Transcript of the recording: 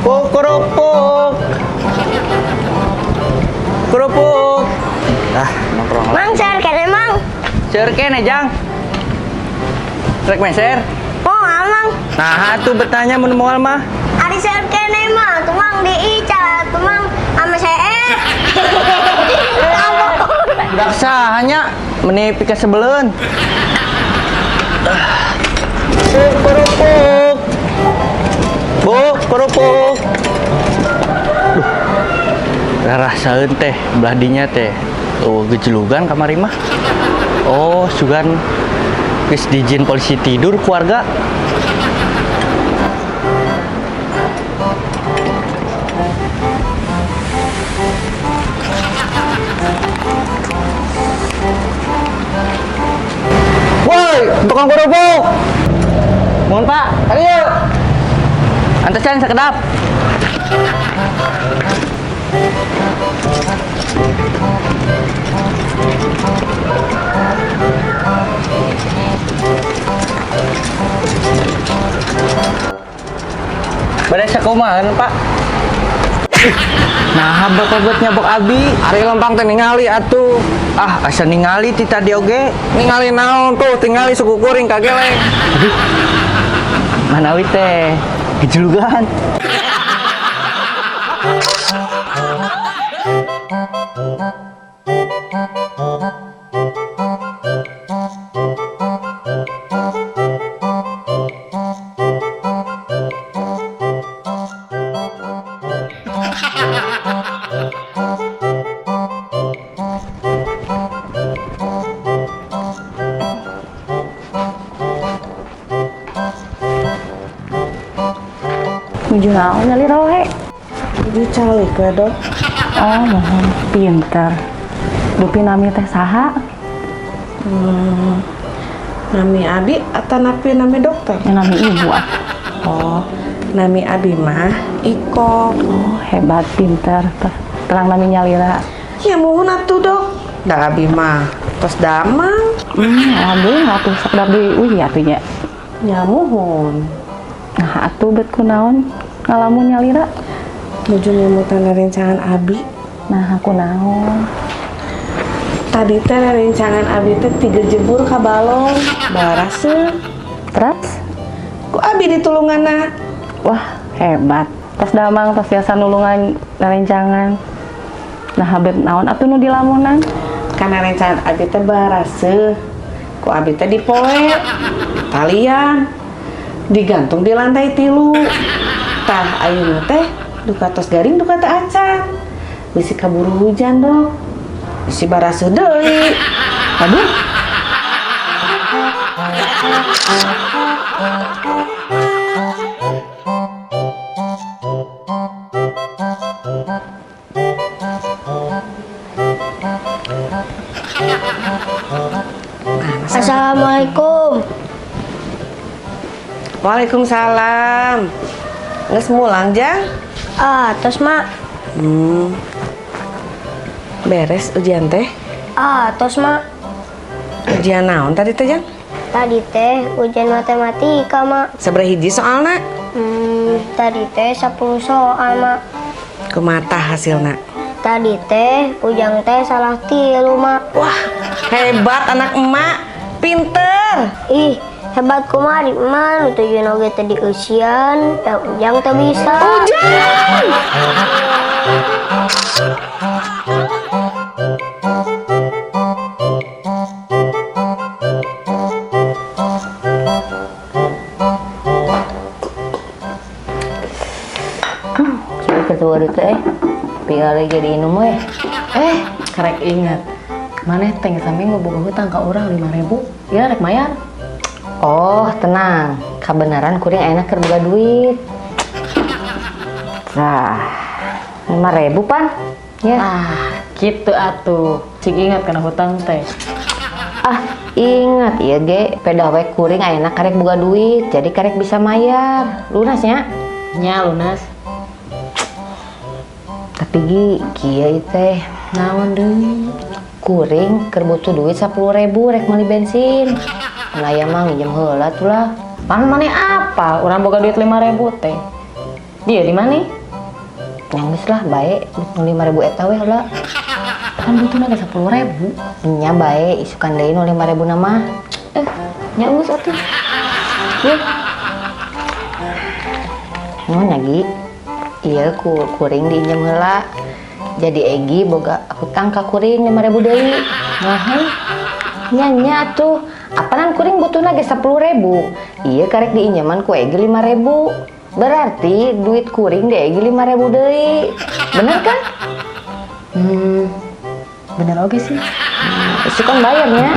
Oh, kerupuk. Kerupuk. Ah, nongkrong lah. Mang, seur keneh, Mang. Seur keneh, Jang. Rek meser. Moal, Mang. Nah, tuh bertanya mun moal mah. Ari seur keneh mah, tuh Mang diical, tuh Mang sama saya. Budak saha nya meni pikasebeleun. Bu, kerupuk. Bu, kerupuk. Duh. Rarasaeun teh belah dinya teh. Oh, gejelugan kamari mah. Oh, sugan geus dijieun polisi tidur keluarga. Woi, tukang kerupuk. Mohon Pak, ayo. Antesan sekedap. Bade sakumaha, Pak? Nah, bapak buat nyabok abi. Ari lempang teh ningali atuh. Ah, asa ningali ti tadi oge. Ningali naon tuh, tingali suku kuring kageleng. Aduh. Manawi teh gejelugan. Nuju naon nyalira wae? Nuju calik we, Dok. Oh, mohon pinter. Dupi nami teh saha? Nami abi atau napi nami dokter? Ya, nami ibu ah. Oh, nami abi mah Iko. Oh, hebat pinter. Terang nami nyalira. Ya muhun atuh, Dok. Da abi mah tos damang. Alhamdulillah atuh sakedap deui uih atuh nya. Ya muhun. Nah, atuh bet kunaon ngalamun nyalira? Nuju ngemutan rencangan abi. Nah, aku naon? Tadi teh rencangan abi teh 3 jebur ka balong. Baraseuh. Terus? Ku abi ditulunganna. Wah, hebat. Tos damang tos biasa nulungan rencangan. Nah, habet naon atuh nu dilamunan? Karena rencangan abi teh baraseuh. Ku abi teh dipoe. Talian. Digantung di lantai 3. Tah ayeuna teh duka tos garing duka teh acan. Bisi kaburu hujan, Dok. Bisi baraseuh deui. Aduh. Assalamualaikum. Waalaikumsalam. Geus mulang, Jang? Ah, tos, Mak. Beres ujian teh? Ah, tos, Mak. Ujian naon tadi teh, Jang? Tadi teh ujian matematika, Mak. Sabaraha hiji soalna? Tadi teh 10 soal, Mak. Kumaha hasilna? Tadi teh ujang teh salah 3, Mak. Wah, hebat anak emak. Pinter. Ih, hebat kumari, Mak. Nu tujuh oge teh dieusian, da ujang teh bisa. Ujang! Sudah ketua teh, tinggal lagi diinum we. Karek ingat. Maneh teh sami boga hutang ka urang 5.000. Ieu rek mayar. Oh, tenang. Kabenaran kuring ayeuna keur boga duit. Nah, 5.000 pan. Ya. Ah, gitu atuh. Cik ingat kana hutang teh. Ah, ingat ieu ge pedah we kuring ayeuna karek boga duit, jadi karek bisa mayar. Lunas nya? Nya lunas. Tapi gi kieu ieu teh. Naon deui? Kuring keur butuh duit 10.000 rek meuli bensin. Mun aya mah nginjem heula tuh lah. Pan maneh apa? Urang boga duit 5.000 teh. Dia di mana? Nya geus lah bae nu 5.000 eta we heula. Kan butuhna ge 10.000. Nya bae isukan deui nu 5.000 na mah. Nya geus atuh. Ye. Nuhun nya Gi. Ieu ku kuring diinjem heula. Jadi Egi boga hutang ka kuring 5.000 deui. Nah, Nya nya atuh. Apanan kuring butuhna ge 10.000. Ieu karek diinjeman ku Egi 5.000. Berarti duit kuring di Egi 5.000 deui. Bener kan? Bener oge sih. Isukan bayarnya.